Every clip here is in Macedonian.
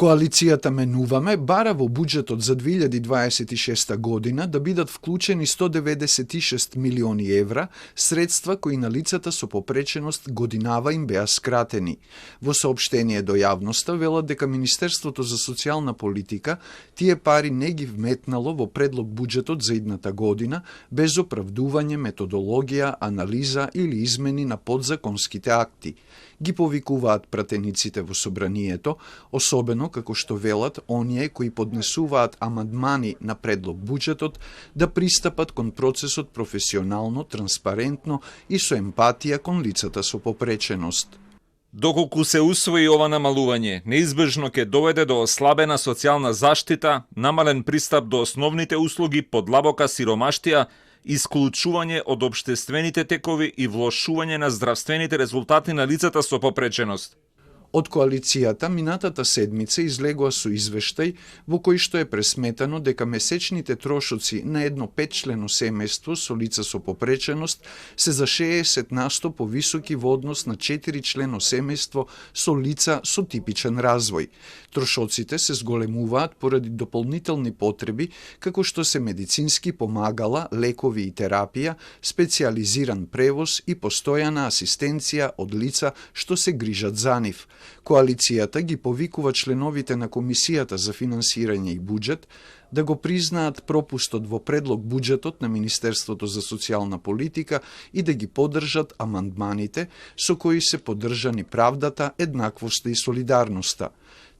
Коалицијата Менуваме бара во буџетот за 2026 година да бидат вклучени 196 милиони евра, средства кои на лицата со попреченост годинава им беа скратени. Во соопштение до јавноста велат дека Министерството за социјална политика тие пари не ги вметнало во предлог буџетот за идната година без оправдување, методологија, анализа или измени на подзаконските акти. Ги повикуваат пратениците во собранието, особено како што велат оние кои поднесуваат амандмани на предлог буџетот, да пристапат кон процесот професионално, транспарентно и со емпатија кон лицата со попреченост. Доколку се усвои ова намалување, неизбежно ќе доведе до ослабена социјална заштита, намален пристап до основните услуги, подлабока сиромаштија, исклучување од општествените текови и влошување на здравствените резултати на лицата со попреченост. Од коалицијата минатата седмица излегува со извештај во кој што е пресметано дека месечните трошоци на едно 5-члено семејство со лица со попреченост се за 60% повисоки во однос на 4-члено семејство со лица со типичен развој. Трошоците се зголемуваат поради дополнителни потреби како што се медицински помагала, лекови и терапија, специјализиран превоз и постојана асистенција од лица што се грижат за нив. Коалицијата ги повикува членовите на Комисијата за финансирање и буџет да го признаат пропустот во предлог буџетот на Министерството за социјална политика и да ги поддржат амандманите со кои се поддржани правдата, еднаквоста и солидарноста.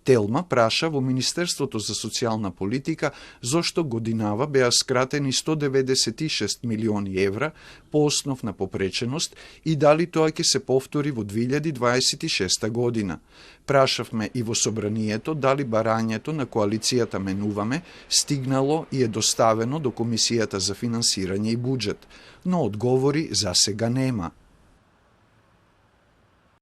Телма праша во Министерството за социјална политика зошто годинава беа скратени 196 милиони евра по основ на попреченост и дали тоа ќе се повтори во 2026 година. Прашавме и во собранието дали барањето на коалицијата Менуваме стигнало и е доставено до Комисијата за финансирање и буџет, но одговори засега нема.